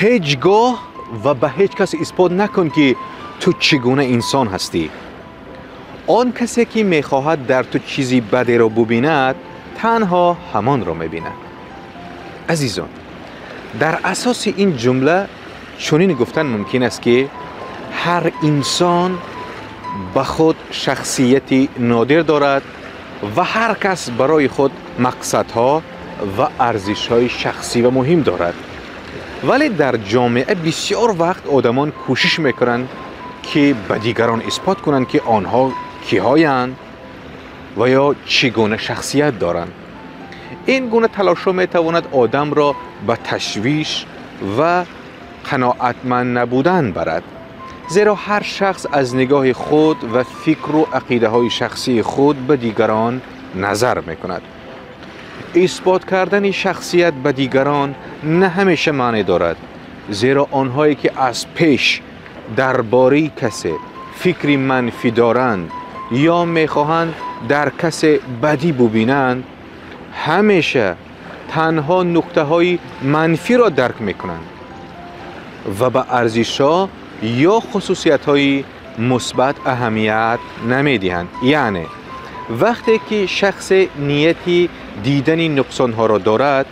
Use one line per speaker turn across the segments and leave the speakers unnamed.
Ҳеҷ гоҳ ва ба ҳеҷ кас исбот накун, ки ту чӣ гуна инсон ҳастӣ. Он касе, ки мехоҳад дар ту чизи бадеро бубинад, танҳо ҳамонро мебинад. Азизон, дар асоси ин ҷумла чунин гуфтан мумкин аст, ки ҳар инсон ба худ шахсияти нодир дорад ва ҳар кас барои худ мақсадҳо ва арзишҳои шахсӣ ва муҳим дорад. Вале дар ҷомеа бисёр вақт одамон кӯшиш мекунанд, ки ба дигарон исбот кунанд, ки онҳо киҳоянд ва ё чӣ гуна шахсият доранд. Ин гуна талошҳо метавонад одамро ба ташвиш ва қаноатманд набудан барад, зеро ҳар шахс аз нигоҳи худ ва фикру ақидаҳои шахсии худ ба дигарон назар мекунад. Исбот кардани шахсият ба дигарон на ҳамеша маъне дорад, зеро онҳое, ки аз пеш дар бораи касе фикри манфӣ доранд ё мехоҳанд дар касе бадӣ бубинанд, ҳамеша танҳо нуктаҳои манфиро дарк мекунанд ва ба арзишҳо ё хусусиятҳои мусбат аҳамият намедиҳанд. Яъне вақте ки шахсе нияти дидани нуқсонҳоро дорад,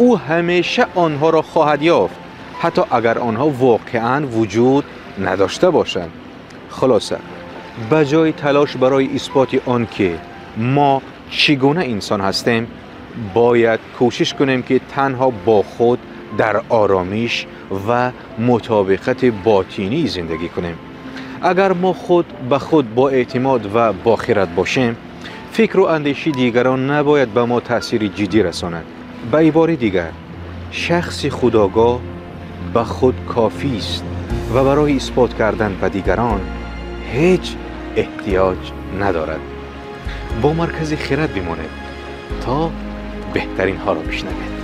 ӯ ҳамеша онҳоро хоҳад ёфт, ҳатто агар онҳо воқеан вуҷуд надошта бошанд. Хулоса, ба ҷои талош барои исботи он, ки мо чӣ гуна инсон ҳастем, бояд кӯшиш кунем, ки танҳо бо худ дар оромиш ва мутобиқати ботинӣ зиндагӣ кунем. Агар мо худ ба худ бо эътимод ва бохират бошем, фикру андеши дигарон набояд ба мо таъсири ҷиддӣ расонад. Ба ибори дигар, шахси худогоҳ ба худ кофист ва барои исбот кардан ба дигарон ҳеҷ эҳтиёҷ надорад. Бо Маркази Хирад бимонед, то беҳтаринҳоро бишнавед.